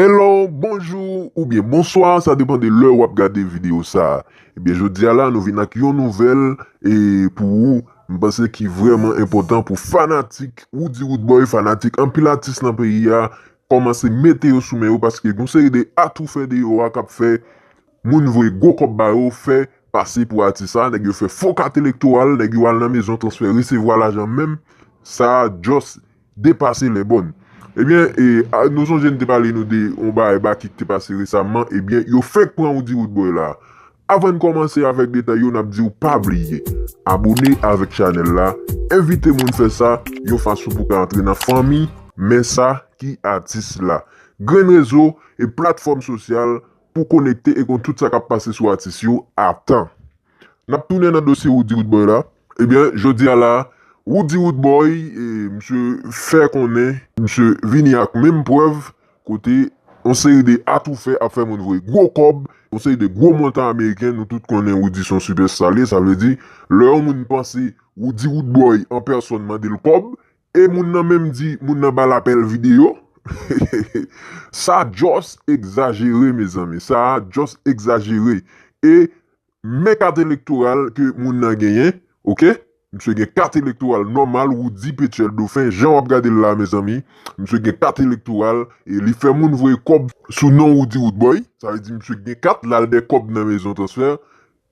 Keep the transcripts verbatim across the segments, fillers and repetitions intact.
Hello, bonjou oubyen bonswa, sa depann de lè w ap gade videyo sa a. Ebyen, jodi a la, nou vin ak yon nouvèl e pou ou, m panse ki vrèman enpòtan pou fanatik Roody Roodboy, fanatik anpil atis nan peyi a, kòmanse mete yo sou men yo paske gon seri de atoufè deyò a k ap fè moun voye gwo kòb ba yo, fè pase pou atis sa, nèg yo fè fo kat elektoral, nèg yo al nan mezon transfè resevwa lajan menm, sa a just depase lè bòn. Ebyen, e, a, nou sonje n te pale nou de yon bagay Baky ki te pase resaman, ebyen, yo fenk pran Roody Roodboy la. Avan n kòmanse avèk detay yo, n ap di w pa bliye abòne avèk chanèl la, envite moun fè sa, yon fason pou ka antre nan fanmi, men sa ki atis la. Grenn rezo e platfòm sosyal pou konekte e konn tout sa k ap pase sou atis yo a tan. N ap tounen nan dosye Roody Roodboy la. Ebyen, jodi a la, Roody Roodboy, e, misye fè konnen, misye vini ak menm prèv, kote yon seri de atoufè ap fè moun voye gwo kòb, yon seri de gwo montan ameriken, nou tout konnen Roody se yon sipèsta li, sa vle di, lè yon moun panse Roody Roodboy an pèsòn mande l kòb, e moun nan menm di, moun nan ba l apèl videyo, sa just egzajere, mezanmi, sa just egzajere. E men kat elektoral ke moun nan genyen, oke? Misye gen kat elektoral nòmal, Roody Petuel Dauphin, jan w ap gade l la, mezanmi. Misye gen kat elektoral, e li fè moun voye kòb sou non Roody Roodboy. Sa vle di misye gen kat, l al dè kòb nan mezon transfè.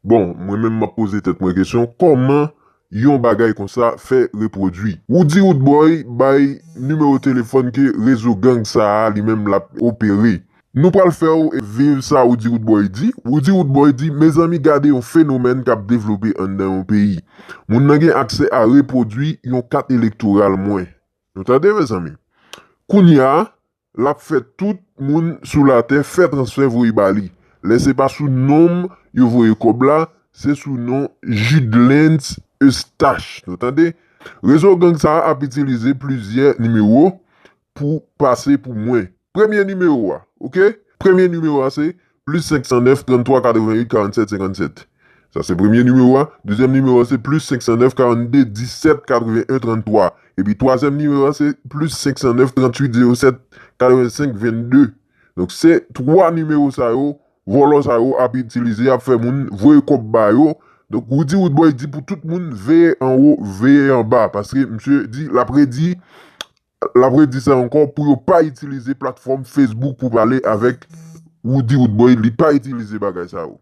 Bon, mwen menm m ap poze tèt mwen kesyon, kòman yon bagay konsa fè repwodui? Roody Roodboy bay nimewo telefòn ke rezo gang sa a li menm l ap opere. Nou pral fè w viv sa Roody Roodboy di. Roody Roodboy di, mezanmi, gade yon fenomèn k ap devlope anndan yon peyi. Moun nan gen aksè a repwodui yon kat elektoral mwen. Nou tande, mezanmi? Kounye a, l ap fè tout moun sou latè fè transfè voye ba li. Lè se pa sou non m yo voye kòb la, se sou non Judelens Eustache. Nou tande? Rezo gang sa a ap itilize plizyè nimewo pou pase pou mwen. Premye nimewo a, oke? Premye nimewo a se plis senk san nèf, trannntwa, katrevenn uit, karannsèt, senkannsèt. Sa se premye nimewo a. Dezyèm nimewo a se plis senk san nèf, karannde, disèt, katreven en, tranntwa. Epi twazyèm nimewo a se plis senk san nèf, tranntuit, zewo sèt, katrevensenk, vennde. Donk se twa nimewo sa yo, vòlò sa yo ap itilize, ap fè moun voye kòb ba yo. Donk Roody Roodboy di pou tout moun veye anwo, veye anba, paske misye di, l ap redi, l ap redi sa ankò pou yo pa itilize platfòm Facebook pou pale avèk Roody Roodboy, li pa itilize bagay sa yo.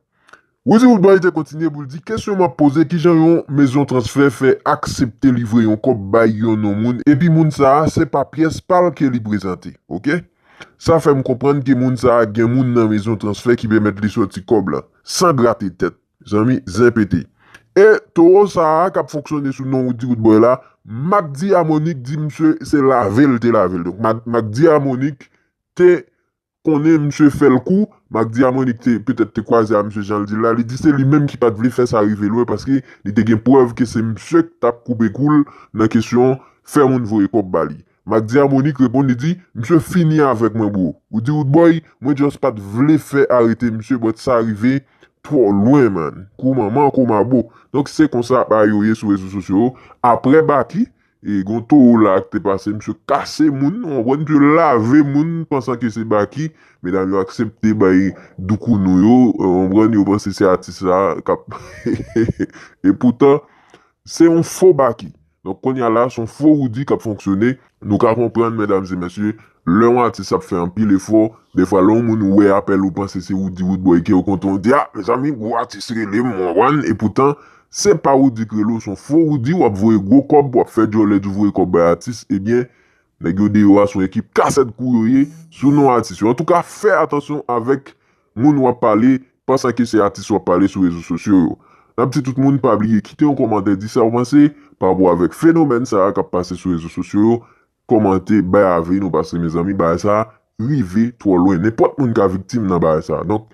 Roody Roodboy te kontinye pou l di, kesyon m ap poze, kijan yon mezon transfè fè aksepte livre yon kòb bay yon non moun, epi moun sa a se pa pyès pa l ke li prezante, oke? Sa fè m konprann ke moun sa a gen moun nan mezon transfè ki pèmèt li sòti kòb la, san grate tèt. Zanmi, zen pete. E towo sa a k ap fonksyone sou non Roody Roodboy la, Mac Diamonique di misye se lave l te lave l. Donk, Mac, Mac Diamonique te konnen misye fè l kou, Mac Diamonique te, petèt te kwaze a misye jan l di l la, li di se li menm ki pa t vle fè sa rive lwen paske li te gen prèv ke se misye k t ap koupe kou l nan kesyon fè moun voye kòb ba li. Mac Diamonique reponn, li di, misye fini avèk mwen, bro. Roody Roodboy, mwen just pa t vle fè arete misye, but sa rive twò lwen, man. Kou manman, kou mabo. Donk, se konsa bagay yo ye sou rezo sosyo yo. Apre Baky, e gon towo la k te pase, misye kase moun, w konprann, misye lave moun, pansan ke se Baky. Medam yo aksepte bay doukounou yo, w konprann, yo panse se atis la k ap, e poutan, se yon fo Baky. Donk, kounye a la, se yon fo Roody k ap fonksyone. Nou ka konprann, medam e mesye, lè yon atis ap fè anpil efò, dèfwa lè yon moun wè apèl ou panse se Roody Roodboy ke yo kontan, ou di, a, mezanmi, gwo atis rele m, w konprann? E poutan, se pa Roody k rele w, se yon fo Roody, w ap voye gwo kòb, w ap fè djòlè di voye kòb bay atis, ebyen, nèg yo deyò a se yon ekip kasèt kou yo ye, sou non atis yo. Antouka, fè atansyon avèk moun w ap pale, pansan ke se atis w ap pale sou rezo sosyo yo. N ap di tout moun pa bliye kite yon kòmantè, di sa w panse pa rapò avèk fenomèn sa a k ap pase sou rezo sosyo yo. Kòmante, bay avi nou, paske, mezanmi, bagay sa a rive twò lwen. Nenpòt moun ka viktim nan bagay sa a. Donk,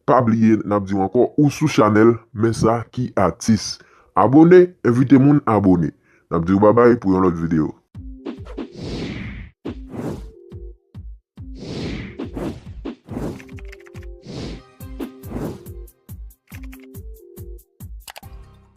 pa bliye, n ap di w ankò, ou sou chanèl, men sa ki atis. Abòne, envite moun abòne. N ap di w babay pou yon lòt videyo.